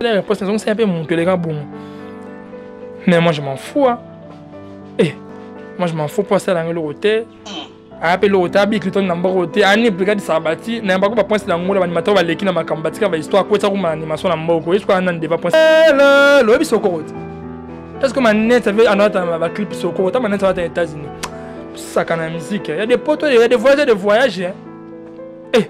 La réponse nazongisa mpe moto eleka bongo, mais moi je m'en fous, hein. Eh, moi je m'en fous mpo asala yango eloko te, aya mpe eloko te, abikili to na mboko te, ani brigade sabati na yambako bapoinse na ngola baanimateur baleki na makambo, batika bahistoire akotisa kuma na animation na mboko ye sikoyo anani deva poinse loyebi sokoko te. Est-ce que manette avait anata ba clip sokoko ta manette alata États-Unis saka na musique? Il y a des potos, il y a des voyages, des voyages, hein. Eh,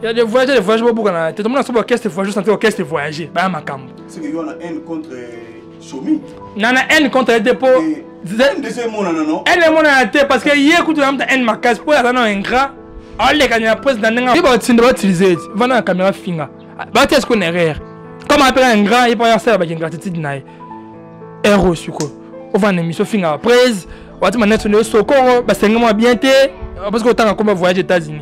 il y a des voyages, des voyages, bobuka na te tomona so orchestre voyage, santé orchestre voyager baya makambo. C'est que yo na haine contre Somi? Na haine contre ye te, po haine emonana te, parce que ye kutu na muta haine makasi mpo aza na ingrat, alekani na président ndenge ye batinda bautilize eti vanda na caméra finga batia sikoyo na erreur comme apela ingrat ye mpo asala baki ingratitude na ye ero. Sikoyo ovanda na émission finga prese wati manete nde sokoro basenge mwa bien te, parce que otanga komba voyage États-Unis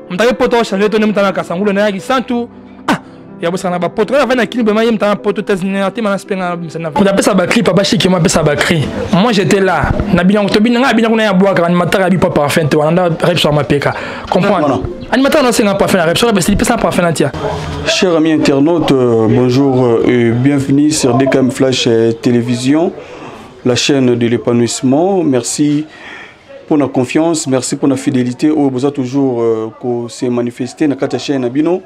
mutaki poto ochange to nde mutana kasangulu na yaki santu ah ya bosana na bapoto kaka vanda kini bema ye mutana poto États-Unis te mana spenga misana moto apesa baclip abashiki mo apesa bacri. Moi j'étais là na bino tobina nga bina kuna ya bwaka animateur ya bipo parfum te wana nda repso ya mapeka comprendre animateur na senga parfum na repso besili pesa parfum na tia. Chers amis internautes, bonjour et bienvenue sur DKM Flash Télévision, la chaîne de l'épanouissement. Merci pour la confiance, merci pour la fidélité. Oyo boza toujours ko se manifester na kati ya chaîne na bino.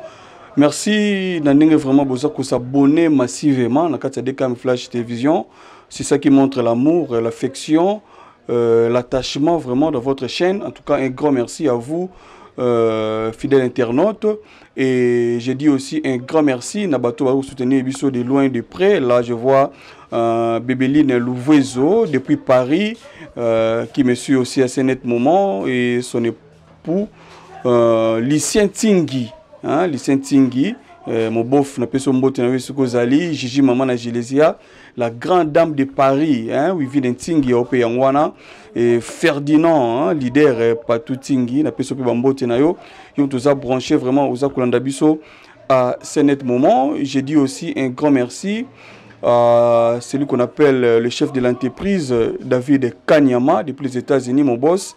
Merci na ndenge vraiment boza ko s'abonner massivement na kati ya DKM Flash Télévision. C'est ça qui montre l'amour, l'affection, l'attachement vraiment de votre chaîne. En tout cas, un grand merci à vous, fidèles internautes. Et je dis aussi un grand merci na bato ba soutenir biso de loin, de près. Là, je vois Bébéline Louvezo depuis Paris qui me suit aussi à ce net moment, et son époux Lucien Tingui, hein, Lucien Tingui, mon bof na peso mbote na wesu kozali Gigi maman na Gilesia, la grande dame de Paris, hein, Wivine Tingui ope yangwana, et Ferdinand, hein, leader Patou Tingui na peso pe bambote na yo yo toza branché vraiment oza kolanda biso à ce net moment. Je dis aussi un grand merci à celui qu'on appelle le chef de l'entreprise, David Kanyama, depuis les États-Unis, mon boss,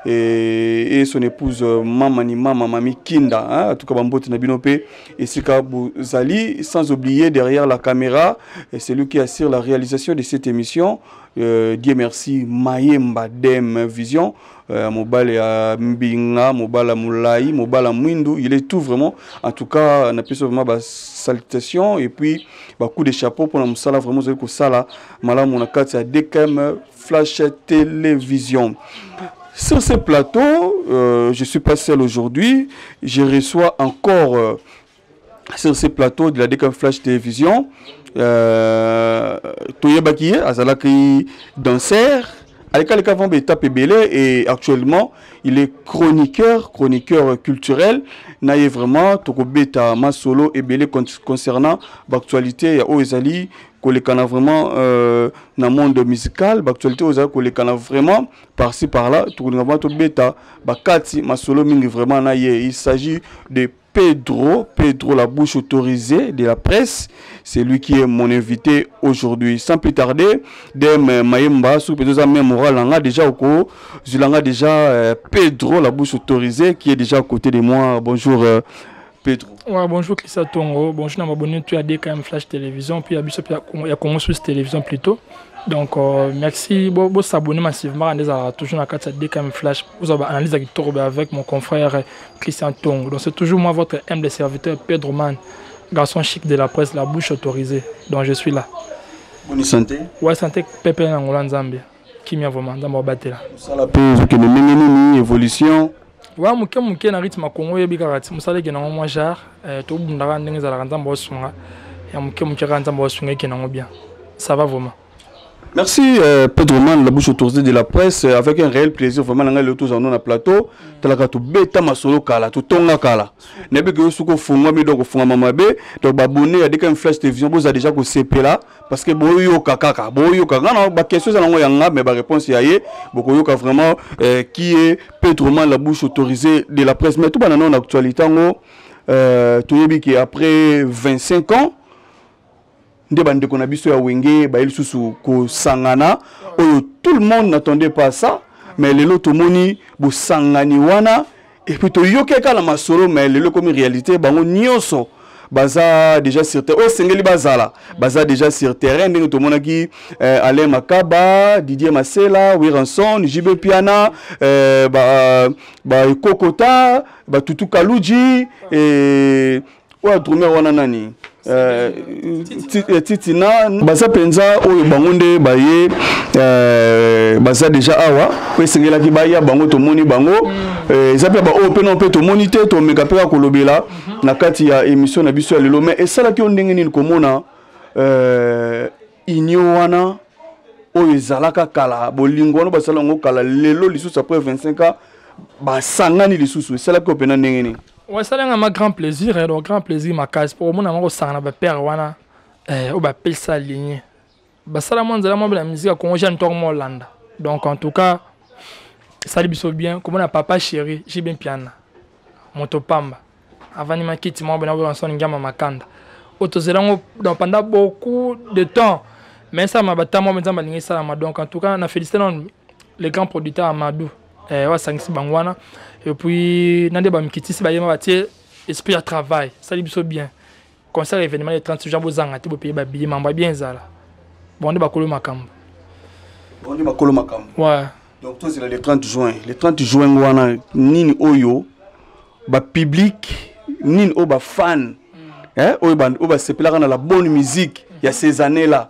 et son épouse Mamani Mama Mami Kinda, hein, en tout cas bambote na bino pe esika bozali, sans oublier derrière la caméra et celui qui assure la réalisation de cette émission, Dieu merci Mayemba Dem Vision, mobali ya mbinga, mobali ya molai, mobali ya mwindu, il est tout vraiment. En tout cas na peso vraiment ba salutation et puis ba coup de chapeau pour na mosala vraiment ozali kosala malamu na kati ya DKM Flash Télévision. Sur ce plateau, je suis pas seul aujourd'hui, je reçois encore sur ce plateau de la DKM Flash Télévision toyebaki ye azalaki danseur, aleka avant étape ebele, et actuellement il est chroniqueur, chroniqueur culturel. Na ye vraiment tokobeta masolo ebele concernant l'actualité ya oyo ezali kolekana vraiment na monde musical, l'actualité oyo ezali kolekana vraiment par-ci par-là. Tokolinga vraiment tobeta bakati masolo mingi vraiment na ye. Il s'agit de Pedro, Pedro la bouche autorisée de la presse, c'est lui qui est mon invité aujourd'hui. Sans plus tarder, Dem Mayemba, sous Pedro même moral langa déjà au co, Zulanga déjà Pedro la bouche autorisée qui est déjà à côté de moi. Bonjour Pedro. Ouais, bonjour Christian Tongo, bonjour na abonné tu à DKM Flash Télévision, puis à biso puis à Congo Suisse Télévision plutôt. Donc merci, bo s'abonner massivement, on est toujours dans la DKM Flash. Vous avez analyse avec mon confrère Christian Tongo. Donc c'est toujours moi, votre humble serviteur Pedro Man, garçon chic de la presse, la bouche autorisée. Donc je suis là. Bonne santé. Ouais, santé Pepe Nangola Nzambe. Kimia vraiment, Nzambe batela. Sala pe que ndenge nini évolution? Ouais, moke moke na rythme Congo yebi kaka ti mosala ekende nango mwa genre tobundaka ndenge ezalaka, Nzambe osunga ya moke moke kaka, Nzambe osunga ekende nango bien. Ça va vraiment. Merci Pedro Man, la bouche autorisée de la presse, avec un réel plaisir vraiment nanga le tous en plateau. Talaka to beta masolo kala, to tonga kala. Nabi que suko fungwa mi donc fungwa mama be, donc ba abonné ya DKM Flash Télévision boza déjà ko sepela parce que boyo kaka, boyo kaka na ba question za nango yanga mais ba réponse ya ye, boko yoka vraiment qui est Pedro Man, la bouche autorisée de la presse. Mais tout banana en actualité ngo toyebi ki après 25 ans nde bandeko na biso ya Wenge baye lisusu kosangana oyo tout le monde n'attendait pas ça, mais lelo tomoni bosangani wana et puis toyoki kaka na masolo, mais lelo ekomi réalité, bango nyonso Baza déjà sur terrain. Oyo esengeli bazala, baza déjà sur terrain. Ndenge tomonaki Alain Makaba, Didier Masela, Werrason, JB Piana, ba Ekokota, ba Tutu Kaluji et oyo drummer wana nani, Titina. Baza mpenza oyo bango nde baye, baza déjà awa. Po esengelaki baya, bango tomoni bango. Eza mpe baoyo mpe no mpe tomoni te, tomeka mpe kaka kolobela na kati ya émission na biso ya lelo. Mais esalaki yo ndenge nini komona union wana oyo ezalaka kala, bolingo wana basala yango kala, lelo lisusu après 25 ans basangani lisusu? Esalaki yo mpena ndenge nini? Ouais, esalanga ma grand plaisir, eh, donc grand plaisir makasi po omona bango kosangana, bapère wana oyo bapesa ligne, basala mwa nzela mwa na musique ya Congo jeune ntongo mwa olanda. Donc en tout cas esali biso bien komona papa chéri JB Mpiana, moto pamba avandi makiti mwa bena Werrason Ngiama Makanda oyo tozela yango donc pendant beaucoup de temps, mais esalama bata mwa Nzambe alingi esalama. Donc en tout cas na félicité nano le grand producteur Amadou, oyo asangisi bango wana, et puis na nde bamikitisi bayema, batie esprit ya travail. Esali biso bien. Concert événement le 30 juin, bozanga te, bopeye babillet, mambo ya bien ezala bon nde bakolo makambo. Bango nde bakolo makambo. Ouais. Donc tozela le 30 juin. Le 30 juin wana, nini oyo bapublic, nini oyo bafan, eh, oyo oyo basepelaka na la bonne musique ya ces années là,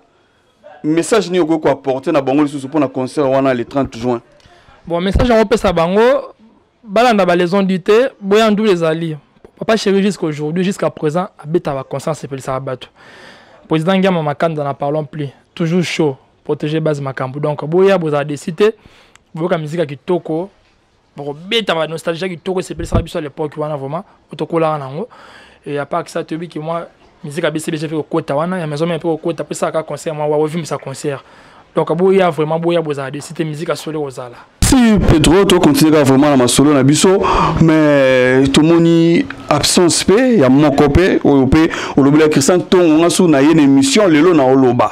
message nini okoki koapporte na bango lisusu mpona concert wana le 30 juin? Bon, message yango opesa bango, balanda balaison du te, boya ndulu ezali papa chéri jusqu'aujourd'hui, jusqu'à présent abeta baconcert, asepelisaka bato. Président Ngiama Makanda, n'en parlons plus, toujours chaud, protéger base makambo. Donc boya, bozala déçus te, boyoka musique ya kitoko, bakobeta banostalgie ya kitoko esepelisaka biso à l'époque wana vraiment otokolaka nango. Et à part ça, toyebi ke mwa musique ya BCBG mpe kokota wana, ya maison mpe kokota mpe esalaka concert mwa wa ovimbisa concert. Donc boya vraiment, boya, bozala déçus te, musique asoli kozala. Si Pedro, tocontinue kaka vraiment na masolo na biso, mais tomoni absence mpe ya moko mpe oyo mpe olobela, Christian Ntongo. Nga su na ye na émission lelo na oloba,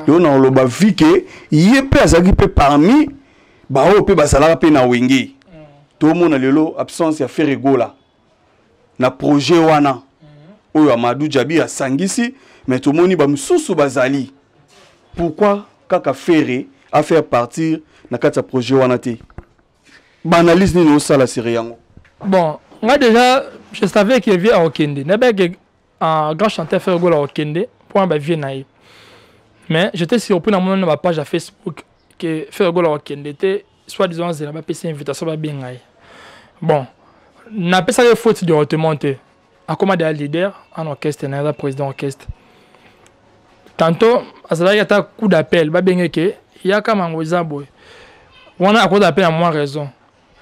lelo na oloba vi ke ye mpe azalaki mpe parmi baoyo mpe bazalaka mpe na Wenge. Tomona lelo absence ya Ferre Gola na projet wana oyo Amadou Djabi asangisi, mais tomoni bamisusu bazali. Pourquoi kaka Ferre afaire partir na kati ya projet wana te? Baanalyse nini osala sere yango? Bon, nga déjà je savais que vieux akokende. Nayebaki un grand chanteur Ferre Gola akokende mpo na bavieux na ye, mais j'étais surpris namona na bapage ya Facebook ke Ferre Gola akokende te, soit disant azela bapesa invitation, babenga ye. Bon, napesaki ye faute directement te. Akoma deya leader en orchestre na ye, aza président orchestre. Tantôt azalaki ata coup d'appel, babenge ke yaka mango eza boye wana, akozala mpe na mwa raison.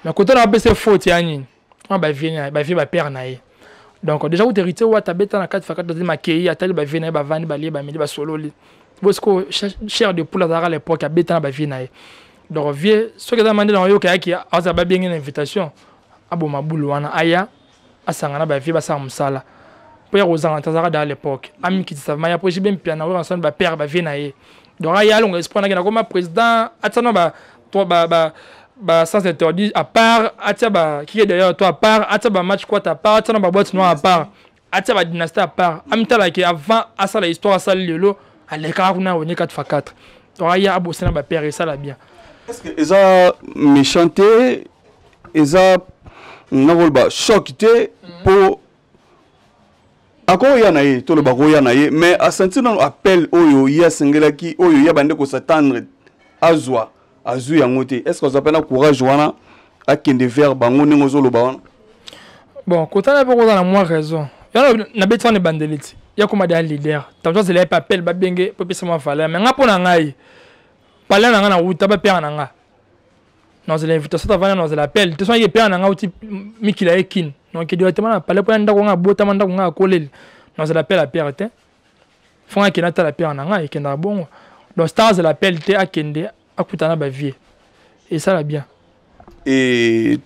Mais kota na bapesa faute ya nini wana? Bavieux na ye, bavieux bapère na ye. Donc déjà kuta Héritier Wata abeta na 4 fa 4, azali makei, atali bavieux na ye, bavandi, balie, bameli, basololi. Bosiko chair de poule azalaka à l'époque, abeta na bavieux na ye. Donc vieux soki eza mande na oyoka yaki azala, babenge na invitation, aboma bulu wana, aya asanga na bavieux, basala mosala mpo ya kozanga te. Azalaka da à l'époque, amikitisa maya po JB Mpiana oyo ensemble bapère, bavieux na ye. Donc aya alonga espoir nake nakoma président, atia na ba to ba sens interdit à part, atia ba kike derrière toi à part, atia ba match quoi à part, atia na ba boîte noire à part, atia ba dynastie à part. Amitalaki avant asala histoire, asali lelo, alekaka kuna Wenge 4 x 4. Donc aya abosana bapère, esala bien. Est ce que eza méchant te, eza nakoloba choc te mpo akoya na ye, toloba akoya na ye, mais asentir nano appel oyo ye asengelaki, oyo ye abandi kos'attendre azwa, azwi yango te? Est ce que azwa mpe na courage wana akende vers bango ndenge ozoloba wana? Bon, kotala mpe kozala na mwa raison yana nabeti wana ebandeli ti ya koma deya leader. Tantôt azela ye mpe appel, babenge mpo epesa mwa valeur. Mais nga, mpo na ngai, palais na ngai na wuta bapere na nga, nazela invitation tavanda, nazela appel te. Soki epere na ngai uti mikili ya ekine, donc directement na palais mpo ya ndako ngai abotama, ndako ngai akoleli, nazela appel apere te. Fo ngai akende atala pere na ngai, ekendaka bongo. Donc star azela appel te, akende akutana na bavieux, esala bien. E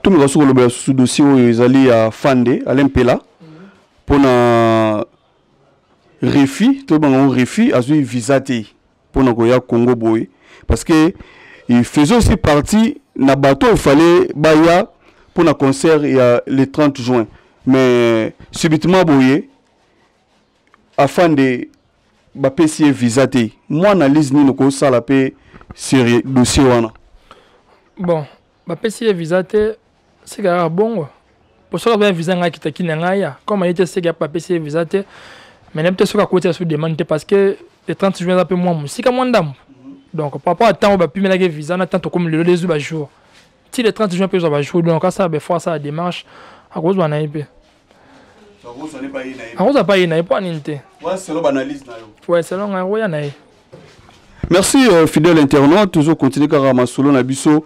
tomeka soki kolobela susu dossier oyo ezali ya Fande Alain Mpela mpona refus, toyebanga ngo refus, azwi visa te mpona koya Congo boye, parce que il faisait aussi partie na bato oyo fallait baya mpona concert ya le 30 juin. Mais subitement boye afande bapesi ye visa te. Mwa analyse nini okosala mpe sur dossier wana? Bon, bapesi ye visa te, seke kaka bongo, po soki azoya visa ngai akitaki na ngai ya comme aye te, seke bapesi ye visa te. Mais nayebi te soki akoti asu demande te, parce que le 30 juin eza mpe mwa mosika, mwa ndambo. Donc par rapport à ntango bapimelaki visa na temps tokomi lelo, ezwi bajour ti le 30 juin mpe ezwa bajour. Donc asala befort, asala démarche, akozwa na ye mpe, akozwa pa ye na ye mpo anini te. Ouais, selon ngai akoya na ye. Merci fidèle internaute, toujours continuer kaka masolo na biso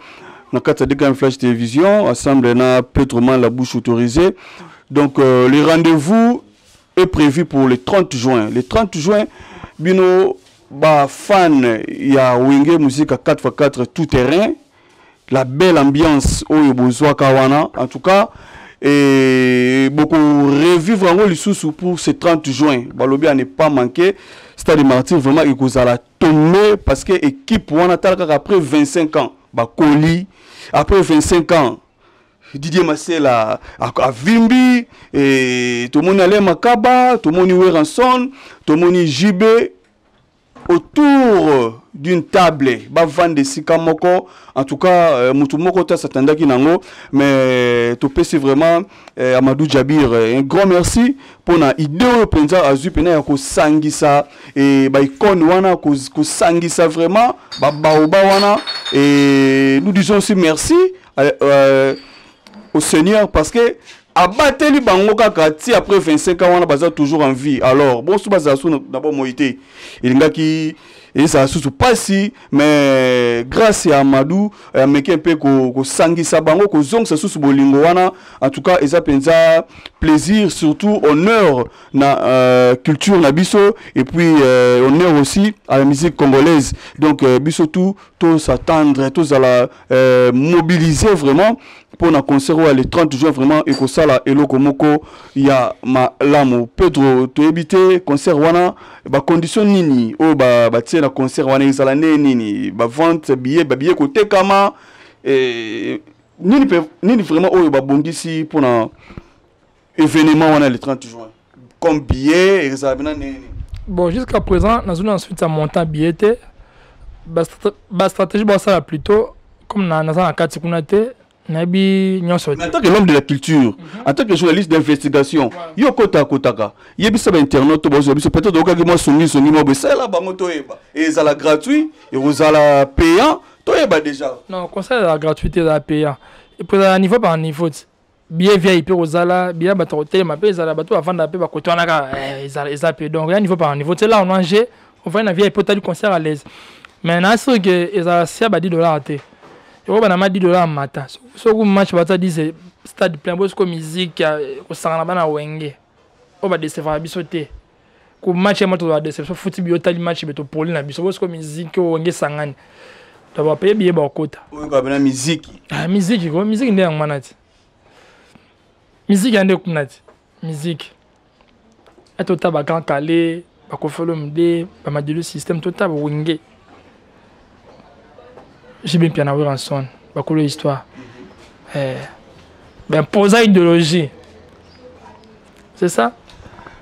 na kati ya DKM Flash Télévision, ensemble na Petroman, la bouche autorisée. Donc le rendez-vous est prévu pour le 30 juin. Le 30 juin, bino ba fan ya Wenge Musique à 4x4 tout terrain, la belle ambiance oyo bozwaka wana, en tout cas et beaucoup revivre yango lisusu pour ce 30 juin. Balobi à ne pas manquer, Stade Martyr vraiment ekozala tombé, parce que équipe wana, tala kaka, après 25 ans bakoli, après 25 ans Didier Masela avimbi et tomoni Alain Makaba, tomoni Werrason, tomoni JB autour d'une table, bavanda esika moko. En tout cas mutu moko te asatandaki nango. Mais topesi vraiment Amadou Jabir un grand merci mpona idée oyo mpenza azwi mpena ya kosangisa e baicone wana, kosangisa vraiment babaoba wana. Et nous disons aussi merci au Seigneur, parce que abateli bango kaka ti après 25 ans wana, baza toujours en vie. Alors bon, so bazala so na bomoi te, elingaki ezala susu pasi. Mais grâce ya Amadou, ameki mpe kosangisa bango, kozongisa susu bolingo wana. En tout cas eza mpenza plaisir, surtout honneur na culture na biso et puis honneur aussi à la musique congolaise. Donc biso tout tos'attendre, tozala mobiliser vraiment mpona concert oyo le 30 juin. Vraiment ekosala eloko moko ya malamu. Pedro, toyebi te concert wana bacondition nini oyo batie na concert wana, ezala nde nini, bavente billet, babillet kotekama nini, nini vraiment oyo babongisi mpona événement wana le 30 juin comme billet, ezala bena nini? Bon, jusqu'à présent nazoni ensuite ya montant billet te. Bastratégie basala plutôt comme naza na kati kuna te, nayebi nyonso. En tant que l'homme de la culture, en tant que journaliste d'investigation, yo kota kotaka, yebisa bainternaute to bazwa biso, peut-être okaki mwa songisongi mwa boye, esala bango toyeba, ezala gratuit, ekozala payant, toyeba déjà. Non, concert ezala gratuité, ezala payant, et puis ezala niveau par niveau ti. Billet VIP kozala, billet bato kotelema mpe ezala, bato bavanda mpe bakote wana kaka eza mpe. Donc ya niveau par niveau ti là on ange ovandi na VIP, otali concert à l'aise. Mais na soki ezala sia ba 10 $ te, ekobana ma 10 $ mata. Soki match bato 10, stade plein bo, siko musique kosangana bana Wenge oyo badécevoir biso te. Ko match ya moto badéception futi biyo, otali match be topoli na biso bo, siko musique oyo Wenge esangani, to bapaye biye bakota. Oyo bena musique. Ah, musique ko, musique nde yango wana ti, musique ya nde kuna ti, musique ete ota baGrand Kallé, baKoffi Olomide, baMadilu Système, tota Wenge, JB Mpiana, Werrason, bakolo histoire, baimposa idéologie, c'est ça.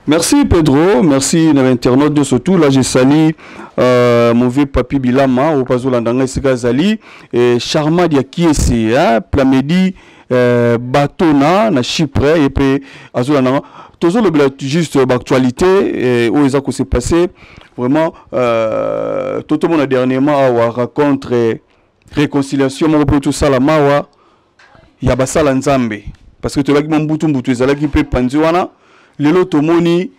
Merci Pedro, merci na internaute surtout. Là, je salue mon vieux papi Bilama, au Pazo Landanga esika Zali, et Charma Diakiese, hein, Plamedi Batona na Chypre et puis Azolandanga. Toujours le juste l'actualité où ça s'est passé vraiment tout le monde dernièrement a rencontre réconciliation moko pe tout ça la mawa ya basala Nzambe, parce que tolaki mbutu mbutu ezalaki mpe panzi wana. Lelo tomoni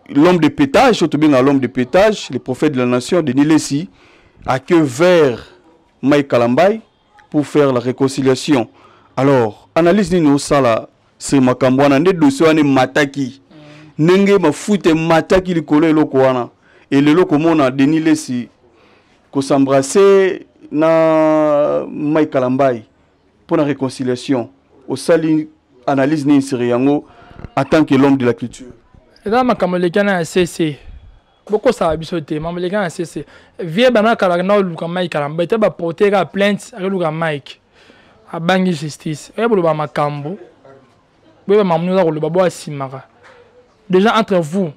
l'homme de pétage, oyo tobenga l'homme de pétage, le prophète de la nation Denis Lessi ake vers Mike Kalambay pour faire la réconciliation. Alors analyse nini osala se makambo wana, nde dossier wana emataki ndenge mafuta emataki likolo eloko wana, e lelo komona Denis Lessi kos'embrasser na Mike Kalambay pour la réconciliation, osali analyse nini sur yango en tant que l'homme de la culture? Eza makambo eleki wana ya cc, bokosala biso te. Makambo eleki wana ya cc, vie bana kala na oluka Mike Kalambay te, baporte kaka plainte, akeluka Mike, abangi justice. Oye boloba makambo. Boyeba makambo oza koloba, bo asimaka déjà entre vous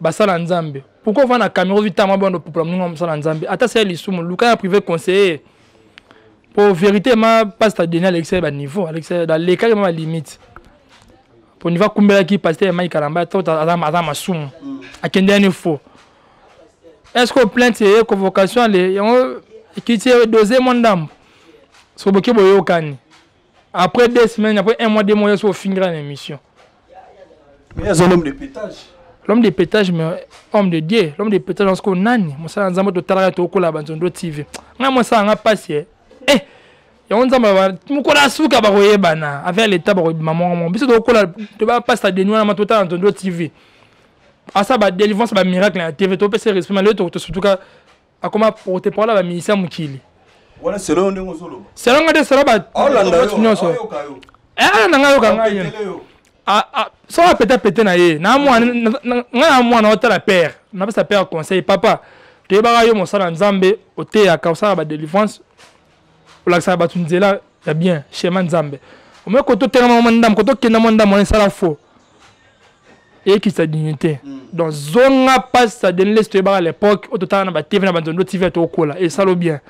basala Nzambe. Pourquoi ovanda na caméra, ozwi tama bando popola moninga mosala Nzambe? Ata sala lisumu, luka ya privé conseiller po vérité. Ma pasteur Denis alekisa ye baniveau, alekisa alekaki ma balimite po niveau akumbelaki pasteur Mike Kalamba. To aza masumu, akende yani faux. Est ce que plainte eye, convocation ale yango ekiti, dose mwa ndambo, soki boke boyokani après 2 semaines, après un mois, 2 mois, so ofingira na émission. Mais aza l'homme de pétage. L'homme de pétage, mais homme de Dieu, l'homme de pétage parce que nani mosala Nzambe totalaka, tokola banzondo TV. Ngai mosala nga pasi eh yango Nzambe mokolo asuka bakoyebana avec l'état, bakobima moko moko. Biso tokola, toba pasteur Denis wana, totala Nzondo TV, asa badélivrance, bamiracle na TV, topesa respect. Malelo tosutuka, akoma porte parole ya baministère mokili. Wana selon ndenge ozoloba. Selon nga te, selon bato nyonso ala na ngai, yoka ngai soki apete pete na ye na mwana ngai, na mwana otala père, napesa père conseil: papa, toyebaka yo mosala Nzambe, oteyaka, osala badélivrance, olakisaka bato nzela ya bien, schéma Nzambe. Omoi koto otengama mwa ndambo, koto okenda mwa ndambo wana, esala faux, eyekisa dignité. Donc zonga pasteur Denis Lessie toyebaka l'époque oyo totala na batv, na banzondo TV, tokola, esala bien.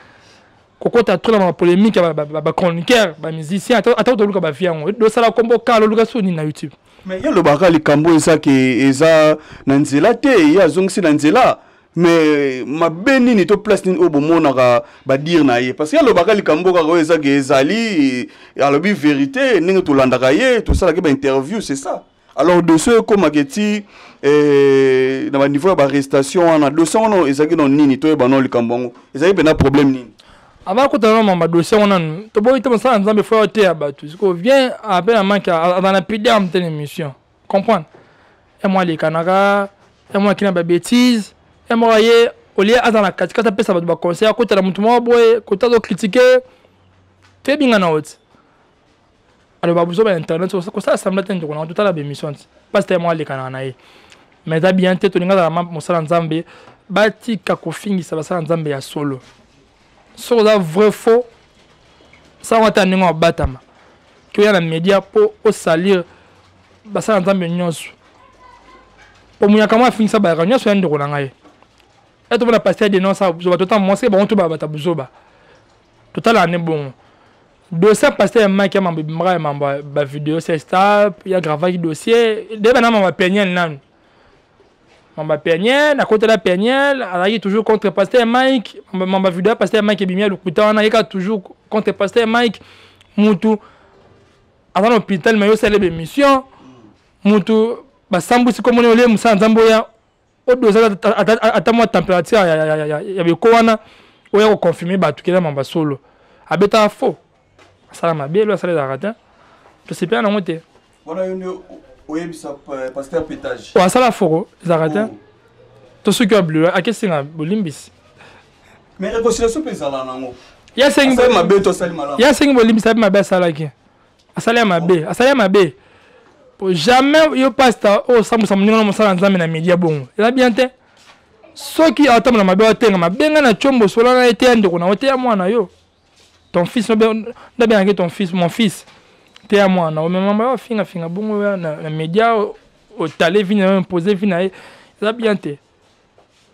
Kokota trop na bapolémique ya bachroniqueur, bamusicien, ata toluka bavie yango, dosala kombo kala, oluka so nini na YouTube. Mais ye alobaka likambo eza ke eza na nzela te, ye azongisi na nzela. Mais mabe nini to place nini oyo bomonaka badire na ye? Parce que alobaka likambo kaka oyo ezaki ezali, alobi vérité ndenge tolandaka ye, tosalaki bainterview, c'est ça. Alors dossier ekomaka eti na baniveau ya baarrestation wana, dossier wana ezalaki na nini? Toyeba no likambo yango ezalaki mpena problème nini? Avant kota na mamba dossier wana nanu, toboyi te. Mosala Nzambe fo oteya bato. Siko vient ape na manque, aza na pudeur te na émission, comprendre ye mwa alekanaka, ye mwa akina babêtise ye moko. Ye olie aza na katikati, apesa bato baconseil, akotela motu moko boye, kota azocritiquer, toyebinga na oti aloba buzo ba internet, kosala sembla te. Ndeko nanga, totala bémission ti pasteur ye moko alekanaka na ye, mais eza bien te. Tolinga azala mosala Nzambe, batika kofingisa basala Nzambe ya solo. Soki oza vrai faux, sango ata ndenge obatama ke oya na média mpo osalir basala Nzambe nyonso, po muyaka mwa afingisa bayaka nyonso ya ndeko na ngai. E tomona pasteur Denis asala buzoba, tota mwasi bango to bata buzoba, totala ne bongo. Dossier pasteur ya Mike ya mambo ebimaka ya mambo bavideo sextape ya gravaki dossier deyeba na mambo ya Peniel nanu, mambo ya Peniel nakotela. Peniel azalaki toujours contre pasteur Mike. Mambo ya video ya pasteur Mike ebimi ya lokuta wana, yeka toujours contre pasteur Mike. Mutu aza na hôpital, mais yosala bémission, mutu basambwisi komoni olie mosala Nzambe, oya odoza ata mwa température ya beko wana, oya koconfirme bato keza mambo ya solo. Abetaka faux, asala mabe, elo asala ezalaka te, tosepela nango te. Wana yo nde oyebisa pasteur pétage? O asala foko, ezalaka te. To soki ya bleu akesenga bolimbisi. Mais réconciliation mpe ezala nango. Ye asengi mabe to asali malamu? Ye asengi bolimbisi, ayebi mabe asalaki, asali ya mabe, asali ya mabe. Po jamais yo pasteur oyo osambwisa moninga na mosala Nzambe na media bongo, eza bien te. Soki aotambola mabe, otengama, benga na tiombo, sola na ye te, ya ndeko na yo te, ya mwana yo, ton fils, ndabengaki ton fils, mon fils te, ya mwana omemamba yo, afingafinga bongo na media, otale vi na yo, impose vi na ye, eza bien te.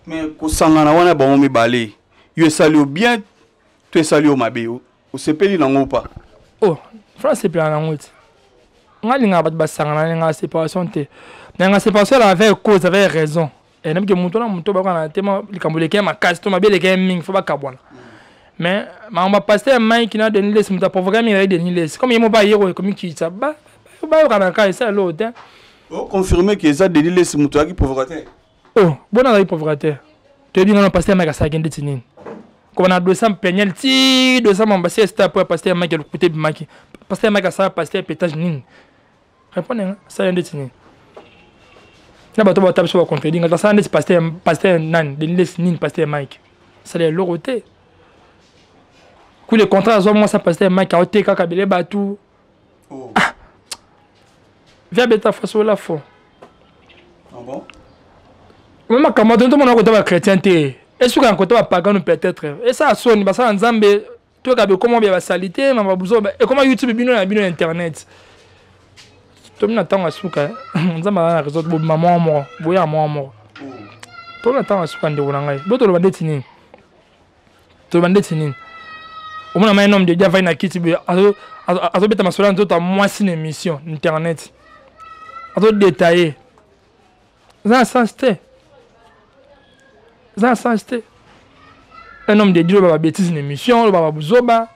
Mais kosangana wana bango mibale, yo esali yo bien to esali yo mabe? Osepeli nango pa? Oh, France sepelaka nango ti. Nga alingaka bato basangana, alingaka séparation te. Nalingaka séparation ala avec cause, avec raison. Nayebi ke moto na moto bakokana te, likambo eleki ya makasi to mabe eleki ya mingi, fo bakabwana. Mais makambo ya pasteur Mike na Denis Lessie, moto aprovoka mingi azali Denis Lessie. Comme ye moko aye komikitisa, bayokana kaka, esa eloko te. Oconfirme ke eza Denis Lessie moto ayaki provocateur? Oh, bona azali provocateur, toyebi ngana. Pasteur Mike asalaki ndeti nini? Koma na 200 Peniel ti 200 mamba si esta po ya pasteur Mike lokuta ebimaki. Pasteur Mike asala pasteur pétage nini? Répondre nga, asala ndeti nini? Na bato bata biso bacontredit nga, asala ndeti pasteur nani, Denis Lessie nini? Pasteur Mike asala eloko te. Ku le contrat azwa mwasa pasteur Mike aote kaka bele bato. Oh. Ah. Via beta faso la fo. Ah bon? Makambo to tomona kota ba chrétien te, esuka na kota bapagano peut-être. Esala soni, basala Nzambe toyoka bekoma bya basali te, mama buzo ekoma YouTube, bino na bino na internet. Tomi na ntango ya suka, Nzambe aza na raison. Bobima moko moko, boya moko moko. Tomi na ntango ya suka, ndeko na ngai. Bo toloba ndeti nini? Toloba ndeti nini? Omona mai homme de Dieu avai na kiti boye, azobeta masolo ya nzoto ya mwasi na émission internet, azodetaille. Eza na sens te, eza na sens te. Un homme de Dieu oloba babétise na émission, oloba babuzoba,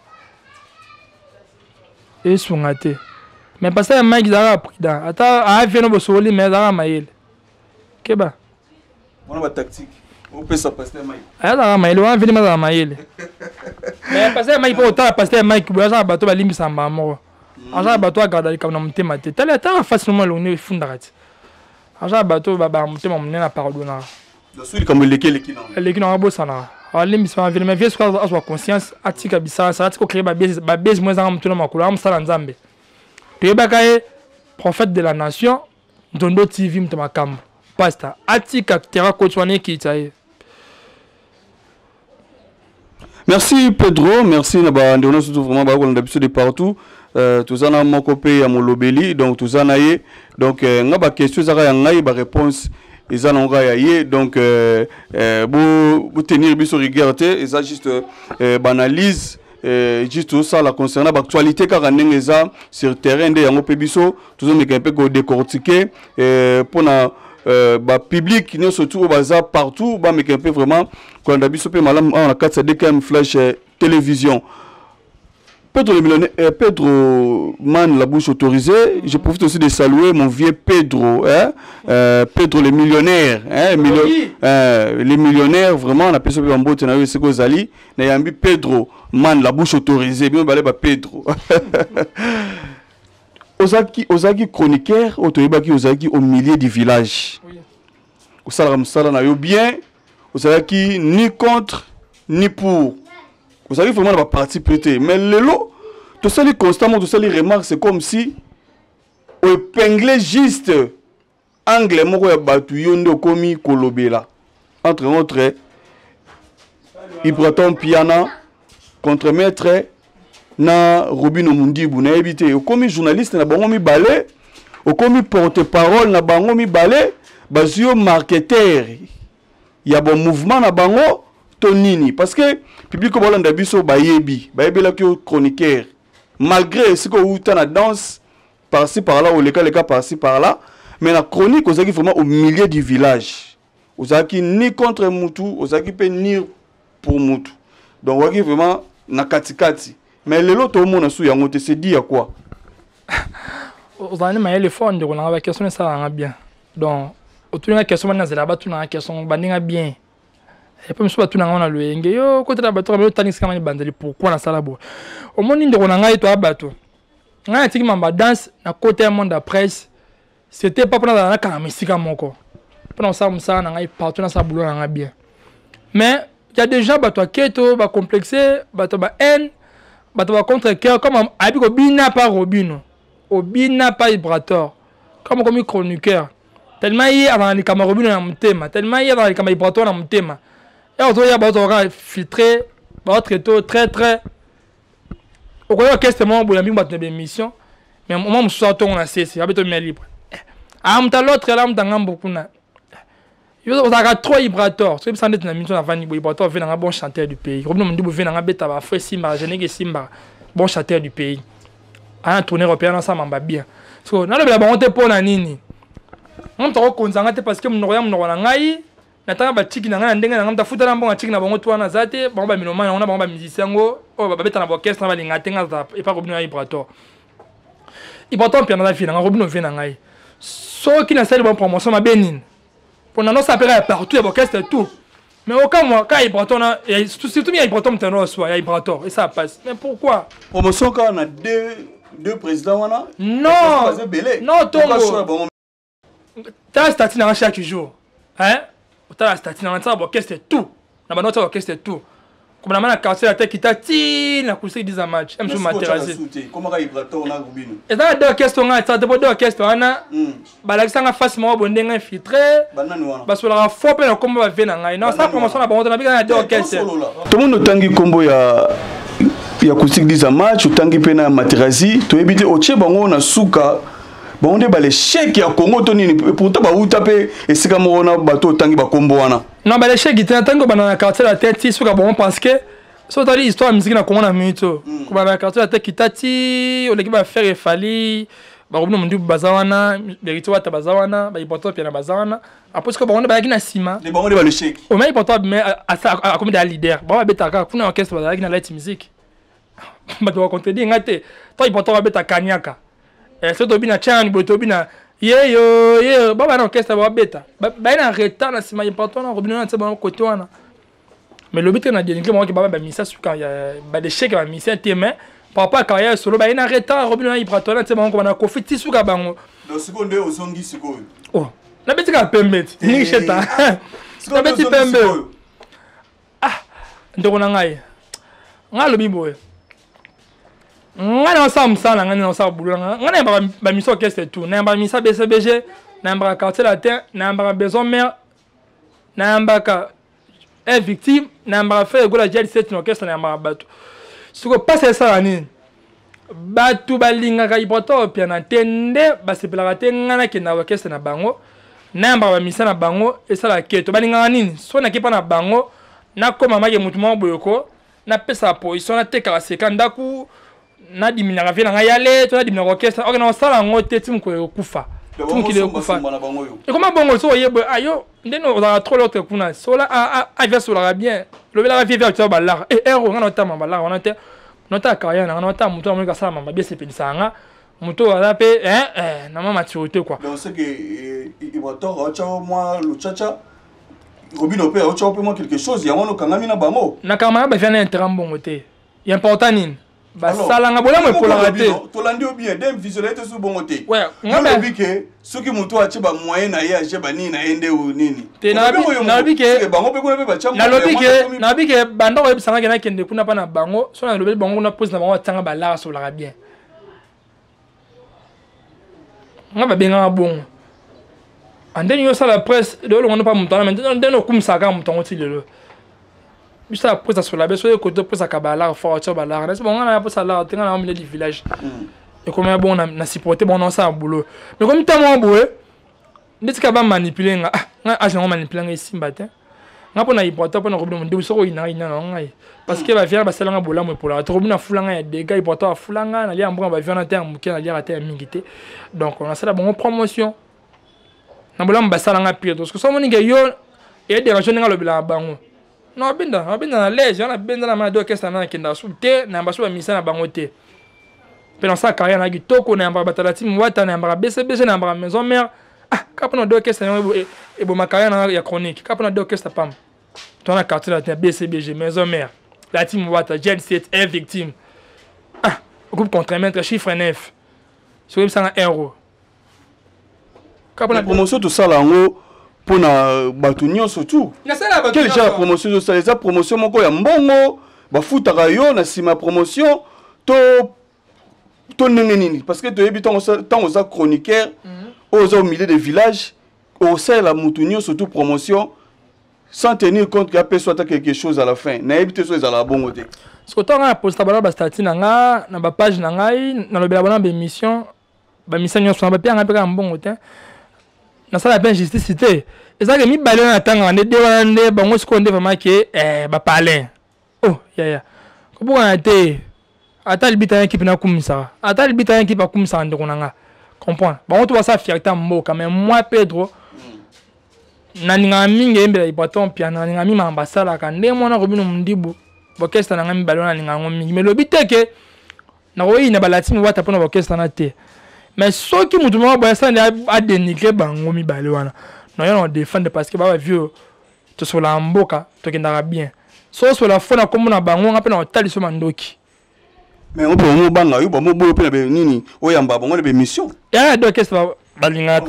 esunga te. Mais pasteur ya Mike ezalaka prudent, ata aavie no bosoli, mais azalaka mayele. Keba. Wana ba tactique opesa pasteur Mike. Azalaka mayele wana, veli azalaka mayele. Mais pasteur ya Mike, mpo otala pasteur ya Mike boye, azalaka bato balimbisa mbala moko, azalaka bato agarda likambo na motema te. Tala, tala fasi nomo elongi efundaka ti. Azalaka bato babaka motema monene, apardonaka. Soki likambo eleki, eleki nango. Eleki nango, abosanaka, alimbisa wana vele. Mais vie soki azwa conscience, atika bisalasala, atika ocreye babese mo ezanga motu na makolo. Amosala Nzambe, toyebaka ye prophète de la nation, Nzondo TV, moto makambo. Pasta atika terrain koti wana, ekita ye. Merci Pedro, merci na bandeko nyonso tout vraiment bakolanda biso de partout. Toza na moko mpe ya molobeli, donc toza na ye. Donc nga baquestion ezaka ya ngai, baréponse eza nango kaka ya ye. Donc botenir biso rigueur te, eza juste baanalyse, juste tosala concernant baactualité kaka ndenge eza sur terrain. Nde yango mpe biso tozomeka mpe kodécortiquer mpona bapublic nyonso tu oyo baza partout bameka mpe vraiment kolanda biso mpe malamu awa na kati ya DKM Flash Télévision. Pedro le millionnaire, Pedro Man, la bouche autorisée. Je profite aussi de saluer mon vieux Pedro, hein, Pedro le millionnaire, hein, les millionnaires, vraiment, on appelle ça Bambote, na yo seko zali, na yambi Pedro Man, la bouche autorisée, bien balé ba Pedro. Ozaki, ozaki chroniqueur, otoyebaki ozaki au milieu du village. Oui. Osalaka mosala na yo bien, ozalaki ni contre ni pour. Ozalaki vraiment na baparti pris te. Mais lelo tosali constamment, tosali remarque, c'est comme si oépingle juste angle moko ya bato, yo nde okomi kolobela entre autres Ibraton Piana contre maître na Robino Mundibu. Nayebi te, okomi journaliste na bango mibale, okomi porte parole na bango mibale, bazwi yo marketeur ya bon mouvement na bango to nini? Parce que public oyo balanda biso bayebi, bayebelaki yo chroniqueur, malgré esika outa na danse par-ci par-là, olekaleka par-ci par-là, mais na chronique ozalaki vraiment au milieu du village. Ozalaki ni contre mutu, ozalaki mpe ni pour mutu, donc ozalaki vraiment na katikati. Mais lelo toomona su yango te, c'est dit ya quoi? Ozala nde mayele fort, ndeko nanga. Baquestion esalanga bien. Donc otuninga question, bani nazela batunanga question bandinga bien. Epo mosusu batunanga ngo na loyenge, yo kotela bato kaka otangisika mani banzeli. Pourquoi nasala boye? Omoni, ndeko na ngai, toya bato. Ngai natiki mamba danse na kota ya monde ya presse, c'était pas mpona nazala nakangama esika moko, mpona kosala mosala na ngai partout, nasala boulot na ngai bien. Mais y a déjà bato ya keto, bacomplexe, bato ba haine, bato ba contre cœur, comme ayebi kobina pa Robino, obina pa Vibrator, comme okomi chroniqueur, tellement ye azala na likambo ya Robino na motema, tellement ye azala na likambo ya Vibrator na motema, e ozoya bazwaka filtre, baotraite très très. Okoki orchestre moko boye, yambi bato na bémission, mais mwa mosusu atongo na sese abeto mia libre amuta, l'autre ala amuta ngambo kuna. Yo ozalaka trop Ibrator, soki bisa ndeti na miso navandi boye, Ibrator ve nanga bon chanteur du pays, Robino Mondibu ve nanga beta bafo esimbaka, geneke esimbaka, bon chanteur du pays aya tournée européenne, asala mamba bien. So nalobela bango te. Mpo na nini nga moto akokonza nga te? Parce que monoko ya monoko na ngai, natanga batiki na ngai na ndenge na ngai. Moto afuta na mbongo atiki na bango to wana aza te. Bango bamilomane yango na bango bamusicien yango oyo babeta na baorchestre na balinga te. Nga azala epa Robino ya Ibrator. Ibrator mpe naza vie na ngai, Robino vie na ngai. Soki nasali bon promotion, mabe nini? Mpo na nosala mpe kaka ya partout ya baorchestre tout, mais okamwa kaka Ibrator na surtout ya Ibrator, moto yango oswa ya Ibrator esala passe. Mais pourquoi promotion kaka na deux présidents wana? Non, non, tongo tala statut nanga chaque jour, hein? Otala statut nanga, nsala baorchestre tout na bando, otala orchestre tout kobana na quartier ata kita ti na kusiki 10 match msu materasi. Eza na deux orchestre nga ata te, po deux orchestre wana balakisanga face moko boye, ndenge infiltré basolaka fo mpe na kombo bave na ngai. Nasala promotion na bango te, nabika na deux orchestre. Tomoni otangi nkombo ya Acoustique 10 match, otangi mpe na Materasi, toyebi te otie bango na suka. Bango nde balesheke ya Congo to nini? Pourtant bauta mpe esika moko na bato otangi bakombo wana. Non, balesheke te. Natangi kobanda na Quartier Latin ti suka bango, parce que so otali histoire ya musique na Congo na minute oyo, kobanda na Quartier Latin kita ti oleki baFerre, eFally, baRobinho Mundibu baza wana, Héritier Wata baza wana, baIbrator Piana baza wana. Après sikoyo bango nde bayaki na nsima. Bango nde balesheke. Omai Ibrator mais akomi deya leader. Bango babetaka kuna orchestre, bazalaki na light music. Bato bacontredire nga te. To Ibrator babeta kaniaka, soki tobi na tiani boye, tobi na yeyo yeyo, baba na orchestre babeta, baye na retard na nsima. Ibrator na Robinho na tia bango kote wana. Mais lobi te na dénigre bango ke baba bamisa suka badesheke bamisia te. Mais par rapport à carrière solo, baye na retard. Robinho na Ibrator na tia bango kobana Kofi ti suka bango. Donc sikoyo nde ozongi sikoyo? Oh, nabeti kaka pembe ti ningi sheta, nabeti pembe. Ah, ndeko na ngai, ngai alobi boye: ngai naosala mosala na ngai, naosala boulot na ngai. Ngai nayambaka bamisa orchestre tout, nayambaka misa BCBG, nayambaka Quartier Latin, nayambaka Maison Mère, nayambaka un victime, nayambaka Ferre Gola Jet Set na orchestre, nayambaka bato. Sikoyo mpasi esala nini? Bato balingaka Ibrator Piana te, nde basepelaka te ngai nakenda orchestre na bango, nayambaka bamisa na bango. Esalaka keto. Balingaka nini? So nake mpa na bango, nakóma make motu moko boye ko napesaka position, natekaka seka ndako, nadiminaka vie na ngai yale to nadiminaka orchestre. Ok, nakosala yango te ti mokolo ekokufa, ti mokili ekokufa. Ekoma bongo. So oye boye, ayo ndenge ozalaka trop l'autre kuna sola avia solaka bien, lobelaka vie vie atia balara e ero. Ngai naotama balara wana te. Naotala carrière na ngai, naotala moto amoniki asala mama bien, esepelisaka nga. Moto oyo aza mpe na mwa maturité quoi. Donc c'est que Ibrator atia mwa luchacha, Robinho mpe aotya mpe mwa quelque chose, yango wana okangami na bango. Nakangama na bavia na intérêt mbongo te. Ya important nini? Basalanga bolamu epolaka te. Tolandi yo bien, dem visuel te su bongo te. Olobi ke soki moto atie bamoyen na ye, atie banini na ye nde nini? Te, nalobi ke bango mpe kuna mpe batya. Nalobi ke banda koyebisanga ke nakende kuna mpa na bango, so nalobeli bango kuna pose na bango, batianga balara, solaka bien. Nga babengaka bongo andeni yo osala presse lolongo mpa moto wana, ndeni okumisaka kaka moto yango ti lelo. Biso ya presse asola biso ekote presse akaba lara fort, atia balara nasi bango. Nga na posa lara te, nga na milieu du village. Ekomi ya bongo na supporte bango, naosala boulot. Mais komi ntango moko boye ndeti kaka bamanipule nga. Ah, nga age nango manipule nga esimba te. Nga mpo na Ibrator, mpo na Robinho Mundibu, soki oyinanga yina na ngai, parce que bavia basalanga bolamu epolaka te. Robinho afula ngai ya dega, Ibrator afula ngai. Nalia mbongo bavia wana te ya moke, naliaka te ya mingi te. Donc nasala bango promotion na bolamu basalanga pire. Parce que so omoni ke yo edérange ndenge alobelaka bango, nabenda nabenda na lege wana, nabenda na mana orchestre na nakendaka su te, nayamba su bamisa na bango te. Mpe nasala carrière na kitoko, nayambaka batalati mwata, nayambaka BCBG, nayambaka Maison Mère. Ah, kaka mpona de orchestre yango eboma carrière na ya chronique, kaka mpona de orchestre pamba to na Quartier Latin, BCBG, Maison Mère, la team Wata, Jet 7 un victime. Ah, groupe contre chiffre 9, soki oyebisanga euro. Promotion tosala yango mpona bato nyonso tu. Quel genre ya promotion ezosala? Eza promotion moko ya mbongo bafutaka yo na nsima ya promotion to ndenge nini? Parce que toyebi ntango oza chroniqueur oyo oza au milieu de village, osalela motu nyonso tu promotion sans tenir compte ke apesa ata quelque chose à la fin. Nayebi te so ezalaka bongo te. Soki ntango ngai naposta bana bastati na nga na bapage na ngai, nalobela bana baémission, bamisa nyonso na bapia ngai mpe kaka mbongo te. Nasala mpe injustice te. Ezalaka mibale wana natangaka nde de wana nde bango sikoyo nde vraiment ke bapalin. Oh yaya, kobukana te. Ata libita ya ekipe nakumisaka, ata libita ya ekipe akumisaka ndeko na nga, comprendre bango to basala fierté ya mboka. Mais moi Pedro, nalingaka mingi eyembela Ibrator Piana, nalingaka mingi makambo basalaka nde mwana Robinho Mundibu. Baorchestre na ngai mibale wana, nalingaka yango mingi. Mais lobi te ke nakoyina balati wata mpona baorchestre na te. Mais soki motu moko boye asala nde adénigre bango mibale wana, nayo na odéfendre, parce que baba vieux tosolaka mboka, tokendaka bien. So osola fo na nkombo na bango, nga mpe na kotaliso mandoki. Mais ngo mpe bamobanga yo, bamoboyo mpe na nini, oyamba bango na bémission. Yaya de orchestre balingaka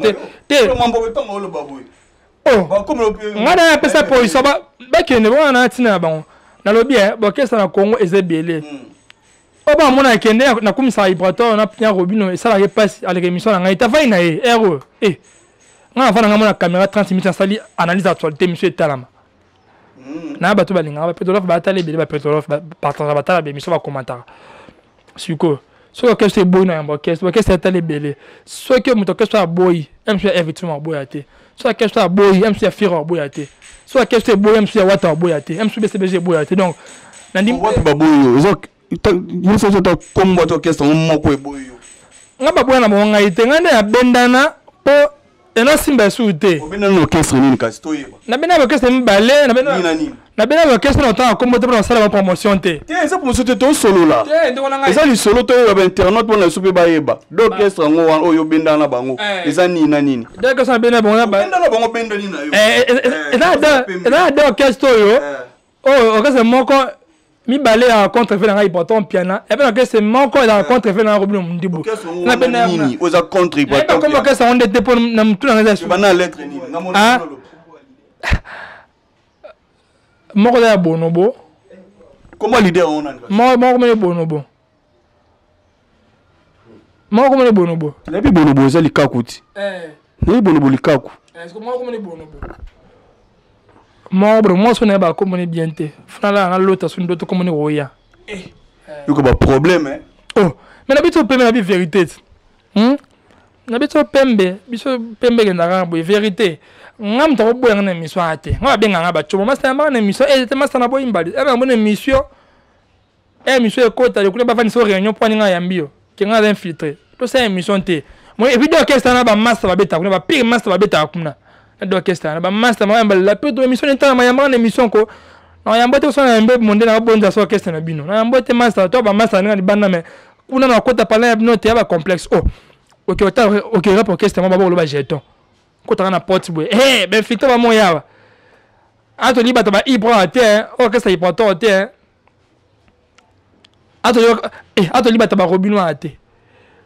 te te. Oloba boye. Ngai na apesa position, bakende wana na ntina na bango. Nalobi baorchestre na Congo eza ebele. Oyo bamona akende nakumisaka Ibrator na Robinho, esalaka mpasi aleka émission na ngai tafai na ye ere oyo. E ngai nafanda ngai mona caméra 30 minutes, nasali analyse actualité, émission etalama na bato balingaka bapetrolof, batala ebele, bapetrolof bapartagea, batala baémission, bakommentaka. Sikoyo Soki orchestre eboyi na yamba orchestre, orchestre etali ebele. Soki moto orchestre aboyi, mc ya Everton aboya te. Soki orchestre aboyi, mc ya Fira aboya te. Soki orchestre eboyi, mc ya Wata aboya te. Mc BCBG eboya te. Donc nandimi wapi baboyi yo? Eza yo soki ata kombo ata orchestre yango moko eboyi yo. Nga baboya na bango ngai te, ngai nde nabendana mpo ena simba esusu te. Obendana na orchestre nini kasi toyeba? Nabendana na orchestre mibale, nabendana na orchestre na otanga kombo te mpo na kosala ba promotion te. Te, eza promotion te, tosolola. Eza lisolo toyeba ba internaute mpo na biso mpe bayeba. Do orchestre yango wana oyo obendana na bango eza nini na nini? Do orchestre nabendana bango bendana na bango benda nini na yo? Eza na do orchestre oyo oyo orchestre moko mibale ya contre fe na ngai Ibraton Piana, epe na orchestre moko ezalaka contre fe na ngai Robino Mundibu. Na bena nini oza contre Ibraton? Comme orchestre yango nde te mpo na mutu na ngai eza bana lettre nini? Moko eza ya Bonobo. Comment leader on nani? Moko moko mene Bonobo. Moko mene Bonobo. Nayebi Bonobo eza likaku ti. Nayebi Bonobo likaku. Moko mene Bonobo. Moko bono mwasi oyo nayeba akomoni bien te. Funa lala nalota so ndoto komoni koya. Yoka ba problème eh. Oh, mais na biso pembe na bi vérité. Na biso pembe, biso pembe kendaka boye vérité. Nga moto akoboya nga na émission aya te. Nga babenga nga bacomo master yambaka na émission, eh te master na boyi mbali. Eh na émission. Eh émission ekota le kuna bafandi so réunion po nga yambi yo. Ke nga infiltré. To sa émission te. Moi et puis do orchestre na ba master babeta kuna ba pire master babeta kuna. Na do orchestre na ba master ma yamba la pe to émission nta ma yamba na émission ko. Na yamba te so na yambe monde na bonza so orchestre na bino. Na yamba te master to ba master nga libanda mais kuna na kota parler ya bino te ya ba complexe. Oh. OK, ota OK rap orchestre mo ba bolo ba jeton. Kota na porte boye. Eh ben fito ba moya. Ato libata ba ibra te, orchestre ibrator te. Ato yo eh ato libata ba robino te.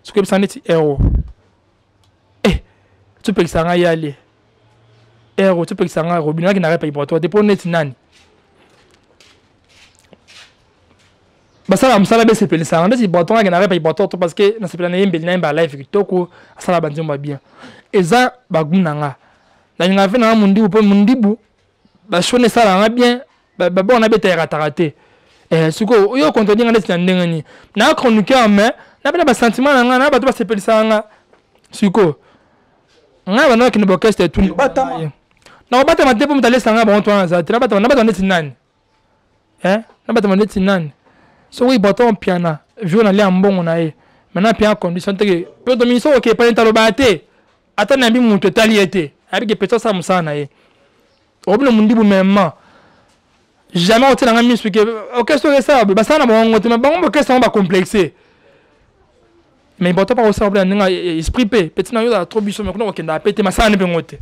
Soki ebisa neti ero. Eh topekisa ngai yale. Ero topekisa ngai robino yaki na rap ibrator te po neti nani. Basala mosala besepelisaka ndeti ibrator ngaki na rep ibrator to parce que nasepela na yembeli na yemba live kitoko asala banzembo ya bien eza bagu na nga nalinga ve na nga mundibu mpo mundibu bashone esalaka nga bien babona nabeta erataka te. Sikoyo oyo contredire nga neti na ndenge nini na chroniqueur mais nabeta basentiment na nga na bato basepelisaka nga. Sikoyo ngai banda bakende baorchestre etuni nakobatama te mpo moto alesa nga bango to wana aza te. Nabatama neti nani? Nabatama neti nani? Soki Ibrator Mpiana jour nalia mbongo na ye maintenant pia condition te ke mpe tomingi soki okee pale talobaka te ata nayambi moto etali ye te ayebi ke peti asala mosala na ye. Robino Mundibu memement jamais otiela nga misu ke orchestre oyo esala basala na bango te mais bango orchestre yango bacomplexe mais important pa kosala mpe na ndenge esprit mpe peti na yo ozala trop biso mais kuna kokendaka pe te masala ne mpe ngo te.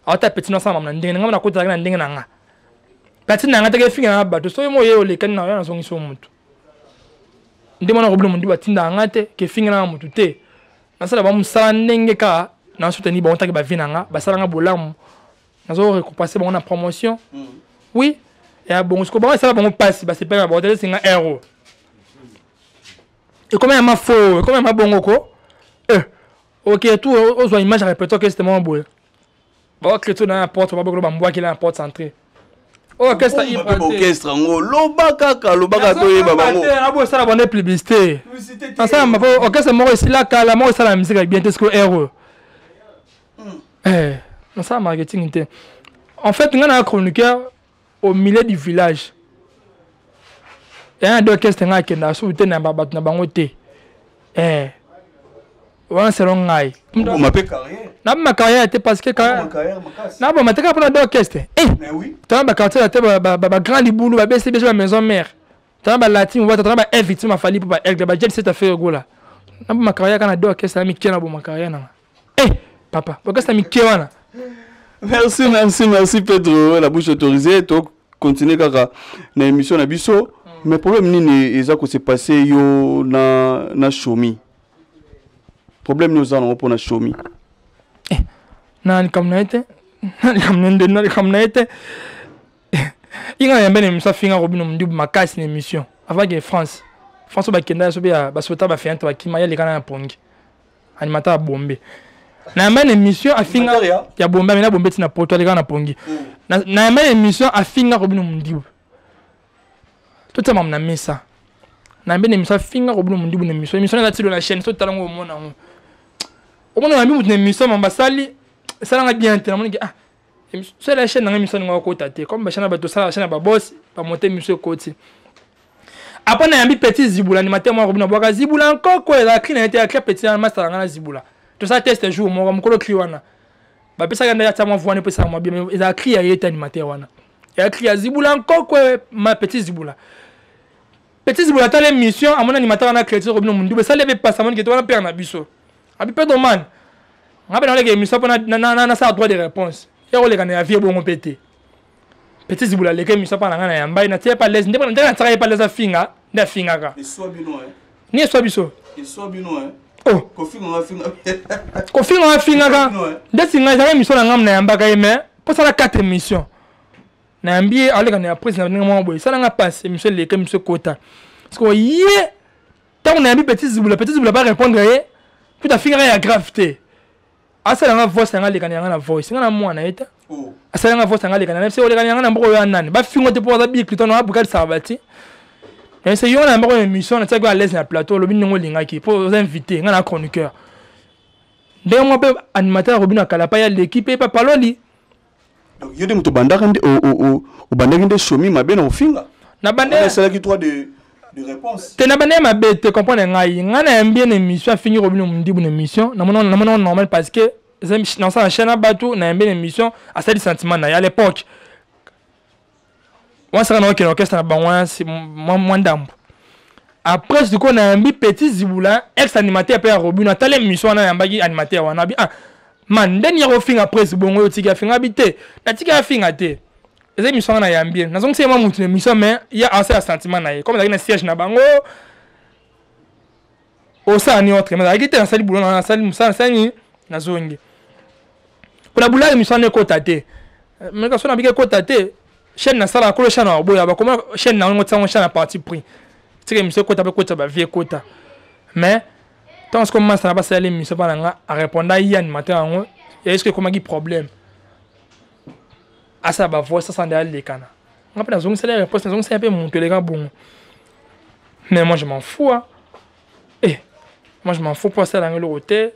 Ata peti na osala na ndenge na nga nakotelaki na ndenge na nga peti na nga teke efinga na bato soki mo ye olekani na yo nazongisi yo motu nde mwana Robino Mundibu atindaka nga te ke efinga na motu te nasala ba mosala ndenge kaka na soutenir bango taki bavie na nga basala nga bolamu nazo récompenser bango na promotion. Oui ya bongo sikoyo bango esala bango mpasi basepela na bango te esinga ero ekoma ya mafo ekoma ya mabongo ko ok tout ozwa image ya répertoire ke c'était boye baokreto na porte babokolo bambwakela na porte centrée. Orchestre orchestre yango loba kaka lobaka toyeba bango. Abo esala bande publicité nasala mpo orchestre moko esila kala moko esala musique ya bien te sikoyo ero nasala marketing te. En fait nga na chroniqueur au milieu du village ya na orchestre nga akendaka soki te na bato na bango te wana selon ngai naboma carrière te parce que naboma te kaka mpona de orchestre tona baquartier te bagrand libulu babcbg ba maison mère tona balatine wata tona ba victime afali mpo baaigle bajet set affaire egola naboma carrière kaka na de orchestre na mike naboma carrière nanga papa orchestre mike wana. Merci, merci, merci Pedro, la bouche autorisée. To continuer kaka na émission na biso. Mais problème nini eza ko se passer yo na Shomi? Problème nini oza nango mpona Shomi? Na likambo na ye te, na likambo na nde na likambo na ye te. Inga yambe na émission afinga Robino Mundibu makasi na émission avant ke France France bakenda so mpe basota bafeyante bakima ye aleka na pongi animateur ya Bombe na yamba na émission afinga ya Bombe amena Bombe ntina poto aleka na pongi na yamba na émission afinga Robino Mundibu totia mamu na mesa. Nayambi na émission, afinga Robino Mondibu na émission. Émission eza tilo na chaîne, so tala ngo omona yango. Omona nayambi moto na émission, mamba asali esalanga bien te. Namoniki, ah, so ela chaîne nanga, émission ningo akota te, comme bachaîne na bato osala, chaîne ya baboss bamonte émission ekoti. Après nayambi petit Zibula, animateur moko Robino abwaka Zibula nkoko, ezala cri na ye te, ya cri petit na masala nga na Zibula. Tosala test jour moko, mokolo cri wana bapesaka nde atia mwa voix, epesaka mwa bien, ezala cri ya ye te. Animateur wana ya cri ya Zibula nkoko, ma petit Zibula. Petit Zibula atala émission, amoni animateur wana chrétien Robino Mundubu, esali ebe pasa, amoni kete wana père na biso abi Pedro Man. Nga mpe naoleka émission mpo nasala droit de réponse ya koleka na ya vie bongo mpe te. Petit Zibula aleka émission mpa na ngai, na yambai, natia pa lese nde natiaka ye pa lese, afinga nde afingaka ni eswa biso. Oh, kofinga afingaka ndeti ngai, ezalaka émission na ngai nayambaka ye, mais mpo sala 4 émission nayambi ye, aleka na ya prise na ndenge moko boye, esalanga mpasi. Émission eleka, émission ekota. Parce que ye, ntango nayambi petit Zibula, petit Zibula barépondre ye mpo afingaka ya grave te. Asalanga voice nanga, aleka yanga na voice nga na mwana ye te. Asalanga voice nanga, aleka na se oleka yanga na mboka oyo ya nani, bafingo te mpo aza bikliton na abukalisaka bati se yo na mboka. Émission natiaki à l'aise na plateau, olobi ndenge olingaki mpo oza invité, nga na chroniqueur. Ndenge moko mpe animateur Robino Akalapa ya leki mpe papaloli. Donc yo nde moto obandaka nde, obandaki nde shomi mabe na kofinga? Na bande esalaki droit de réponse. Te, na bande mabe te, comprendre ngai. Ngai nayambi ye na émission, afingi Robino Mondibu na émission, namona normal parce que nasala chaîne na bato. Nayambi na émission, asali sentiment na ye. À l'époque wasaka na okende orchestre na bango wana mwa ndambo. Après sikoyo nayambi petit Zibula, ex animateur mpe ya Robino. Atali émission wana, nayambaki animateur wana, abi: "Ah man, ndeni ya kofinga presse bongo, oyo otiki afinga?" Abi te, natiki afinga te, eza émission wana nayambi ye, nazongisi ye mwa mutu na émission, mais ye asala sentiment na ye comme azalaki na siège na bango, osala ni autre, mais azalaki te. Nasali boulot, nasali mosala, nasali, nazongi mpona boulot. Émission wana ekota te, mais kaso nabiki ekota te. Chaîne nasalaka, kolo chaîne na baboya, bakoma chaîne na yango, tiango chaîne na parti pris, tika émission ekota mpe ekota, bavie ekota. Mais ntango sikoyo masa na basala émission mpa na nga, arépondre ye animateur yango ya eske ekomaki problème, asala bavoice, asala nde alekana. Nga mpe nazongisala réponse, nazongisala mpe moto eleka bongo. Mais moi je m'en fous, hein. Eh, moi je m'en fous mpo asala yango eloko te,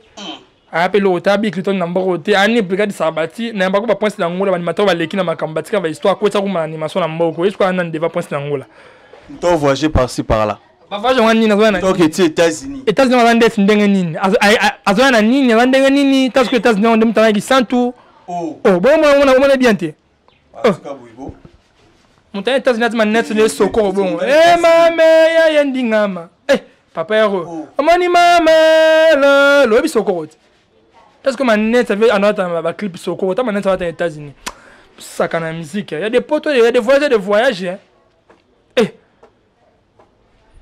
aya mpe eloko te, abikili to na mboko te, ani brigade Sabati nayambako baprince na Ngola, baanimateur baleki na makambo, batika bahistoire, akotisa kuma na animation na mboko ye. Sikoyo nani deva prince na Ngola? To voyager par-ci par-là. Bavoyage yango nini? Azoya na Donc eti États-Unis. États-Unis aza ndeti ndenge nini? Azoya na nini? Aza ndenge nini? Ta soki États-Unis yango nde moto azalaki santu. Oh, bongo omona bien te. Moto ya États-Unis atima net ne sokoro bongo e mame ya ye ndingama e papa yaro omoni mama lolo oyebi sokoro te. Parce que manette avait anata ba clip sokoro ta manette ata États-Unis saka na musique. Il y a des potos, il y a des voyages, des voyages, hein. Eh,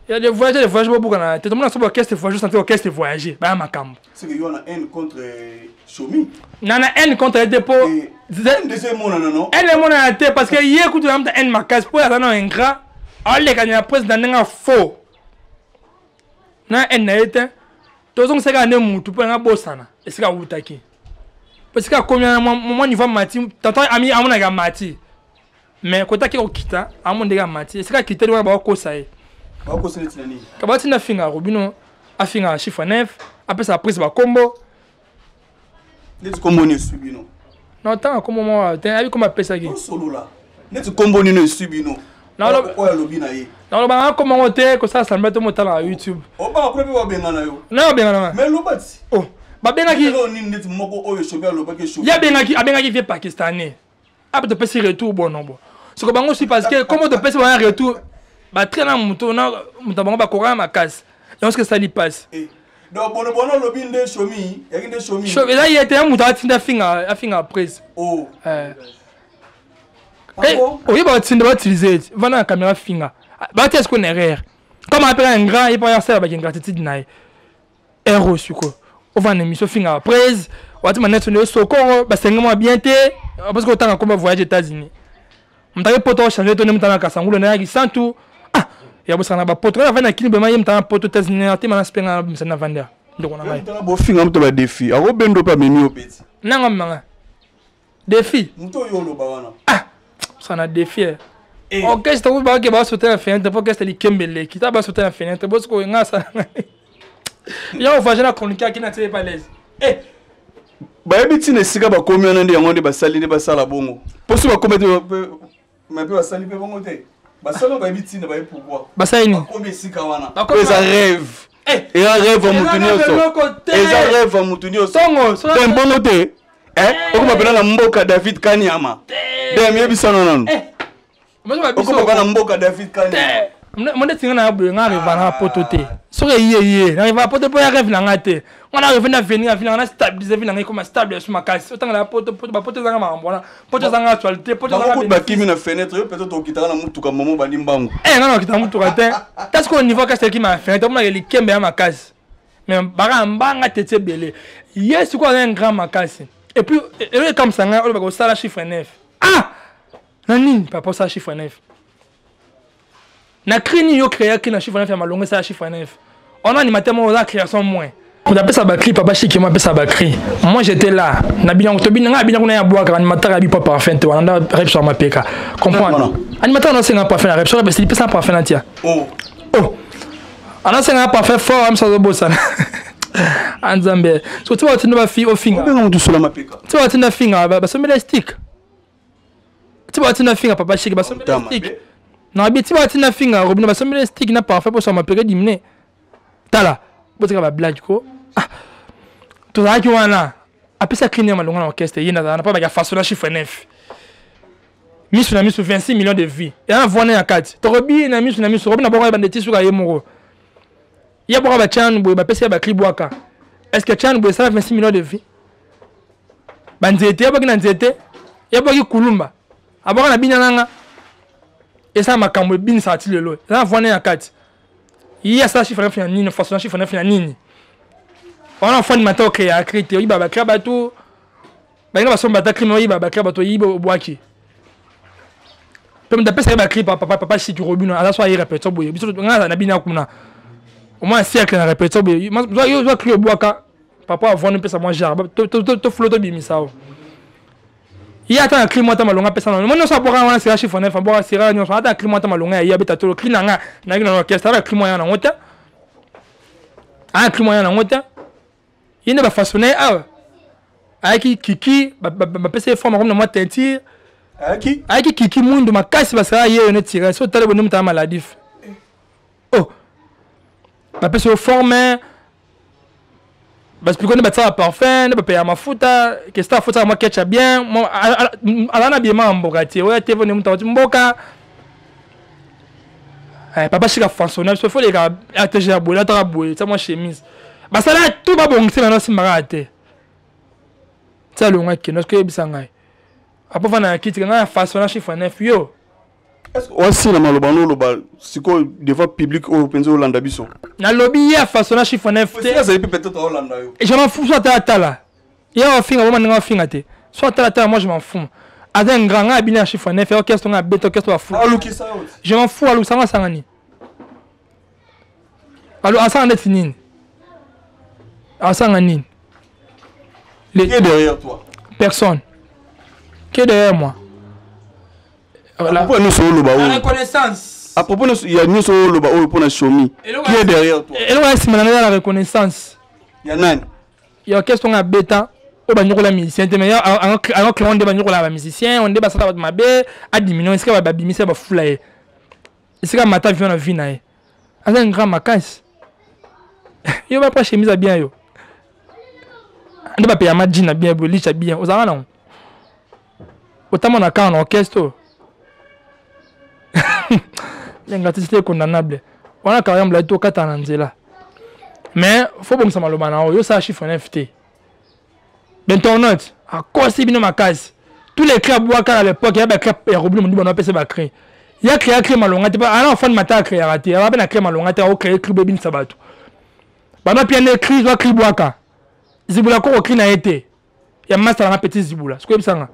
il y a des voyages, des voyages, bobuka na te tomona so orchestre voyage, santé orchestre voyager baya makambo. C'est que yo na haine contre Shomi? Na haine contre ye te po emonana no. Haine emonana te parce que ye kutu na muta haine makasi mpo aza na ingrat, aleka na président ndenge faux. Na haine na ye te, tozongisaka nde mutu mpo yanga bosana esika awutaki, po esika akomi wana mwa niveau mati. Tanto ami amonaka mati, mais kotaki kokita, amona ndenge amati, esika akiteli wana bakokosa ye. Bakosa neti na nini? Ka batinda afingaka Robino, afingaka chiffre 9, apesaka prise bakombo. Neti kombo nini eswi bino? Na otanga kombo moko te, ayebi kombo apesaki. Osolola neti kombo nini eswi bino oyo alobi na ye? Nalobanga kombo yango te, kosala sambla te, motala na YouTube. Obanga kuna mpe babengana yo. Na babengana nga. Mais loba ti. Oh, babengaki nini? Neti moko oyo Shomi alobaki, Shomi ye abengaki, abengaki vie pakistanais ape topesi retour bonobo siko bango si, parce que comme topesi bango retour, batrai na moto na moto bango bakokaka makasi yango, soki esali mpasi. Donc bonobo olobi nde Shomi yaki nde Shomi? Eza ye te, ya moto atinda afinga, afinga prise. Oh. Oyeba batinda bautilize ete vanda na caméra, finga, batia sikoyo na erreur comme apela ingrat ye mpo asala baki ingratitude na ye ero. Sikoyo ovanda na émission, finga prise, wati manete nde sokoro basenge mwa bien te parce que otanga komba voyage États-Unis, moto ake poto ochange to nde moto ana kasangulu nayaki santu. Ah, ya bosaka na bapoto kaka vandi na kini bema ye moto ana poto États-Unis atema na spenga misali na vandi ndeko na ngai. Bofinga moto badefi akobendo mpe amemi yo peti. Nanga manga défi. Moto oyo oloba wana. Ah, ça na défi. Orchestre oyo bake basote na fenêtre mpo orchestre likembe eleki ta basote na fenêtre bosiko nga asalanga ya ovoyage na chronique akina tie pas l'aise. Bayebi ntina esika bakomi wana, nde yango nde basali, nde basala bongo mpo so bakomi te, me mpe basali mpe bongo te. Basali oyo bayebi ntina, bayebi pourquoi. Basali nini? Bakomi esika wana mpo eza rêve, eza rêve ya motu nyonso, eza rêve ya motu nyonso. Tongo te bongo te okoma mpena na mboka David Kanyama dem, yebisano nanu, okoma mpa na mboka David Kanyama. Mo nde tinga na boye, nga rêve na poto te. Soki eye ye na rêve poto mpo ya rêve na nga te, nga na rêve na venir vie na nga, na stabiliser vie na nga, ekoma stable ya su makasi. Otanga na poto, poto bapoto ezanga makambo wana, poto ezanga actualité, poto ezanga. Bakimi na fenêtre, yo peut-être okitaka na mutuka, momo bandi mbangu. Nga na okitaka mutuka te. Ta sikoyo niveau kasi ekima na fenêtre, omonaka likembe ya makasi, mais baka mbanga te ti ebele. Ye sikoyo aza un grand makasi. Et puis eloko ekamwisa ngai, oyo bakosala chiffre 9, ah, na nini papa osala chiffre 9 na cri nini? Yo créa cri na chiffre 9 ya malongo, esala chiffre 9. On a animateur moko oza création moins, moto apesa bacri, papa Chiki mo apesa bacri. Moi j'étais là na bino, tobina ngai abina kuna ya bwaka animateur ya bipo parfum te wana nda repso ya mapeka comprendre. Animateur anasenga parfum na repso, repso pesa parfum na tia. Oh, oh, anasenga parfum fort, amisa azobosana anzambe. So ti batinda bafi ofinga. Obenga motu sola mapeka. Ti batinda finga, basombela stick. Ti batinda finga papa Chiki, basombela stick. Na bi ti batinda finga Robino, basombela stick na parfum mpo sola mapeka dimine. Tala, botika bablague ko. Ah, tozalaki wana, apesa cri ya malonga na orchestre. Ye nazala na mpo baka façon na chiffre 9, miso na miso, 26 millions de vues. Eza na voix ya kati, tokobi na miso na miso. Robi na boko bande ti suka ye moko ye boka batianu boye, bapesi ye bacri bwaka. Est ce que tianu boye esala 26 millions de vues? Banzete yabwaki na nzete, yabwaki kulumba, abwaka na bina nanga, esala makambo ebinisaka ti lelo. Eza na voix ya kati. Ye asala chiffre neuf na nini? Façon na chiffre neuf na nini wana? Fo animateur ocréa cri te, oyiba bacri bato balinga basomba ata crime, oyiba bacri bato, oyiba obwaki mpe moto apesaki bacri. Papa Chiki Robino aza so aye répétition boye, biso nga na bina kuna au moins siècle na répétition boye, yo zwa cri obwaka, papa avwani mpesa mwa genre tofulo tobimisa o ye ata na cri mwa ata malonga apesa na mo nyonso abwaka wana sera chiffre neuf abwaka sera nyonso ata na cri mwa ata malonga ya ye abeta tolo cri na nga nayaki na orchestre ata cri mwa ya nango te, aya cri mwa ya nango te. Ye nde bafaçonne awa, ayaki kiki, bapesa ye forme akomi na mwa teinture. Ayaki Ayaki kiki mwindu makasi, basala ye yo neti so otali bonde moto aya maladif. Oh, bapesa yo forme, basipiko nde batiaka parfum, nde bapeya mafuta kesta, afutaka mwa ketch ya bien, aza na biema ya mboka te oya te po nde moto akoti mboka. Papa Shika façonne biso, fo leka atg ya boye, lataka boye, tia mwa chemise, basala tout babongisi bana osimbaka te ti alonga kende. Soki oyebisa ngai apo fanda na kiti ngai ya façon na chiffre 9 yo. Wasila maloba no oloba sikoyo devant public oyo mpenza olanda biso. Nalobi ye afaçon na chiffre 9 te. Azali mpe peut-être aolanda yo. Je m'en fous, so ata atala ye afinga boma ndenge afinga te, so atala atala, moi je m'en fous. Aza un grand, ngai abini na chiffre 9 ya orchestre, ngai abeta orchestre bafu. Alukisa yo. Je m'en fous, alukisa ngo asanga nini? Alo asanga neti nini? Asanga nini? Qui est derrière toi? Personne qui est derrière moi. À propos nyonso oloba oyo, la reconnaissance. À propos ya nyonso oyo oloba oyo mpona Shomi, qui est derrière toi? Eloko ya nsima na ngai, la reconnaissance. Ya nani? Ya orchestre nga abeta oyo banyokola musicien te, mais ango nde banyokola bamusicien, nde basala bato mabe, adiminue esika babimisa bafula ye, esika mata vion na vie na ye. Aza un grand makasi. Yo bapa chemise ya bien, yo nde bapeya ma jean na bien boye, licha bien, ozalaka nango, otamona kaka na orchestre oyo. L'ingratitude est condamnable wana, carrière molai to okatana na nzela. Mais fo bongisa maloba na oyo osala chiffre 9 te. Bainternaute akosi bino makasi. Tous les cris abwaka na l'époque ya bacri ya Robino Mondibo, na apesa bacri ya créa cri malonga te. Ana ofani mata acréaka te, aba mpe na cri malonga te, aocréer cri bobinisa bato bana pia nde cri zwa cri bwaka zibula koko cri na ye te ya masalanga petit zibula sikoyo yebisanga.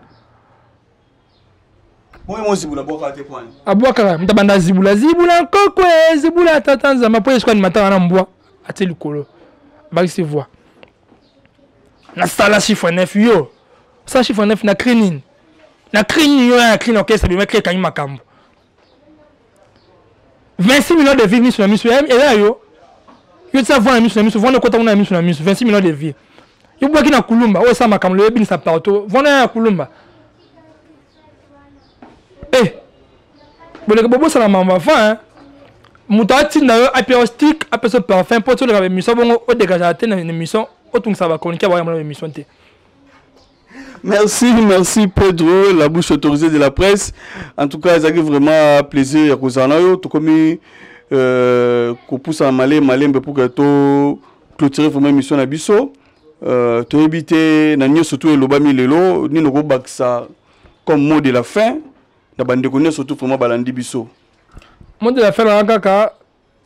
Abwakaka moto abanda zibula zibula nkoko zibula tata nzamba mpo ye sikoyo animata wana mbwa atie likolo abakisi voix nasala chiffre 9. Yo osala chiffre 9 na cri nini? Na cri nini? Yo ya na cri na orchestre bima cri ekangi makambo. 26 millions de vues miso na miso eza ya yo. Yo tia voix na miso na miso, voix ekota kuna na miso na miso, 26 millions de vues. Yo bwaki na kulumba, oyo esala makambo loyo ebinisa partout, voix na ya kulumba. Eh! Boleka bobosana makambo avant hein. Moto atinda yo apia yo stick, apesa yo parfum mpo ti oleka ba émission bongo odegageaka te na émission, otungisa ba chroniqueur baoyamba na ba émission te. Merci, merci Pedro, la bouche autorisée de la presse. En tout cas, ezalaki vraiment plaisir ya kozala na yo. Tokomi euh, kopusa male malembe pour que to clôturer vraiment émission na biso. Euh, toyebi te na nyonso tu elobami lelo nini okobakisa comme mot de la fin na bandeko nyonso tu vraiment balandi biso. Mot de la fin na kaka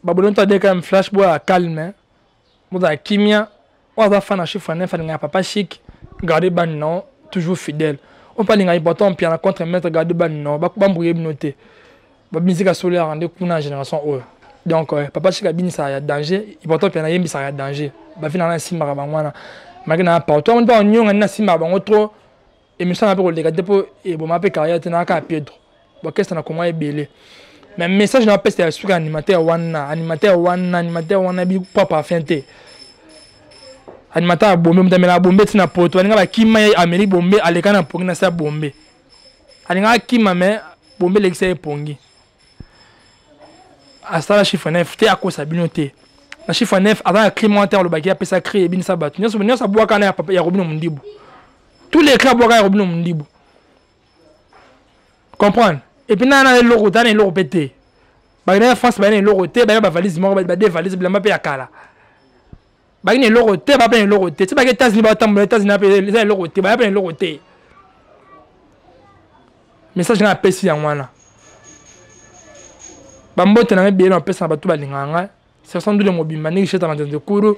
babone to adeka flash boya calme bozala kimia. Oyo aza fan na chiffre 9 alingaka papa chic, garde bani non toujours fidèle. Oyo mpe alingaka important mpiana contre maître garde bani non bambrouye bino te. Ba musique ya solo ya nde kuna génération oyo. Donc euh, papa chic abinisaka ya danger, important mpiana ayembisaka ya danger. Bavi na nga esimbaka bango wana. Malgré na partout, amoni mpe anyonga nde nasimbaka bango trop. Émission na mpe koleka te mpo eboma mpe carrière te na kaka Pedro. Orchestre na Congo ebele. Mais message na pesa ya suka animateur wana, animateur wana, animateur wana bi papa fin te. Animateur ya bombe, moto amela bombe ti na poto, alinga bakima ye ameli bombe, aleka na pongi na se ya bombe. Alinga akima mais bombe elekisa ye pongi. Asala chiffre 9 te akosa bino te. Na chiffre 9 aza na cri moko te alobaki apesa cri ebinisa bato. Nyonso nyonso abwaka na ya papa ya Robino Mundibu. Tous les cris abwaka ya Robino Mundibu. Comprendre? Et puis nana eloko tana eloko pe te. Bakenda ya France bayina eloko te, bayina ba valise moko ba deux valises bilamba pe ya kala. Bayina eloko te, ba pe eloko te. Ti bake États-Unis ba tambola États-Unis pe eza eloko te, baya pe eloko te. Message nga apesi yango wana. Ba mbote na ngai ebele na pesa na bato balingaka ngai. Sersan Ndule mobimba ndenge sheta manzenze kuru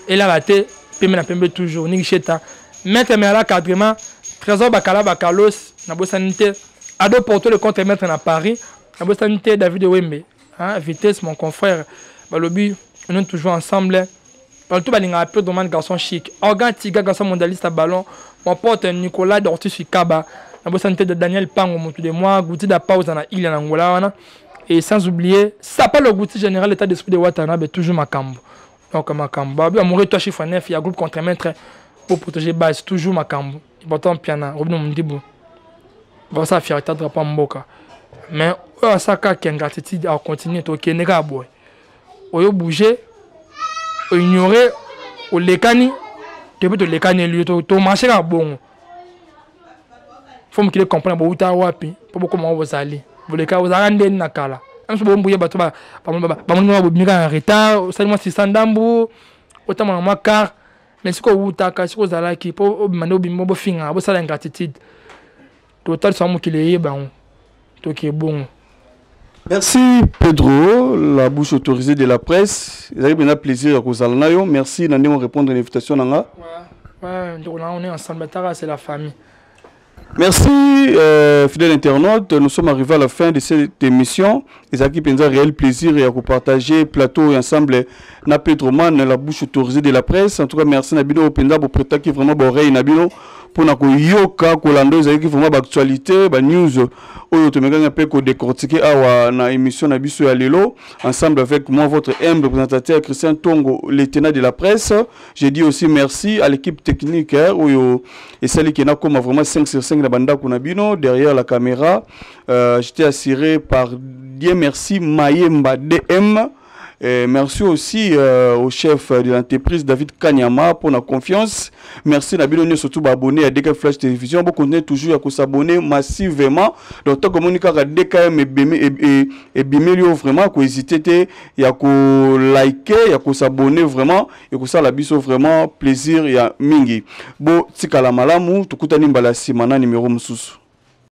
elala te pembe na pembe toujours ndenge sheta maître meyala cadrement trésor bakala bakalos nabosani te ado porto le contre maître na Paris nabosani te David Wembe hein, vitesse mon confrère balobi on est toujours ensemble bato balingaka Pedro Man garçon chic organ tiga garçon mondialiste à ballon mon pote Nicolas Dortis Ikaba nabosani te Daniel Pango motu de moi Gouti da pausa na ile na Angola wana. Et sans oublier, ça pas le goût général état d'esprit de Watanabe, toujours Makambo. Donc Makambo. Babi amoureux toi chiffre 9, il y a groupe contre maître pour protéger base, toujours Makambo. Important piana, Robino Mundibu. Bon ça fierté drapeau mboka. Mais oyo asaka ki ingratitude a continuer to kende ka boy. Oyo bouger, ignorer, olekani, te pe to lekani lui to to marcher ka bongo. Faut mokili comprendre bowuta wapi mpo bokoma bozali boleka ozalaka ndeni na kala biso bombuye bato bamoni bobimika na retard osali mwa sisa ndambu otambola mwa car mais sikoyo owutaka sikoyo ozalaki mpo obima nde obima bofinga bosala ingratitude totalisa mokili eyeba yango toke bongo. Merci Pedro, la bouche autorisée de la presse. Ezali bien plaisir ya kozala na yo. Merci na ndenge répondre à l'invitation na nga. Ouais, ouais, on est ensemble, tara c'est la famille. Merci euh, fidèle internaute, nous sommes arrivés à la fin de cette émission. Ezalaki mpenza réel plaisir ya kopartager plateau ensemble na Pedro Man, la bouche autorisée de la presse. En tout cas, merci na bino mpenza bopretaki vraiment baoreille na bino mpona koyoka kolanda ezalaki vraiment baactualité banews oyo tomekaki mpe kodécortiquer awa na émission na biso ya lelo ensemble avec moi votre humble présentateur Christian Tongo, le tenant de la presse. Je dis aussi merci à l'équipe technique hein, oyo esali ke nakoma vraiment 5 sur 5 na bandako na bino derrière la caméra. Euh, j'étais assuré par Dieu merci Mayemba DM. Et merci aussi euh, au chef de l'entreprise David Kanyama pour la confiance. Merci Nabino surtout abonné à DK Flash Télévision. Vous continuez toujours à s'abonner massivement. Donc tant que Monica DKM et Bimelio vraiment ko hésiter te ya ko liker ya ko s'abonner vraiment et ko sala biso vraiment plaisir ya mingi. Bo tikala malamu tukutani mbala sima na numéro mususu.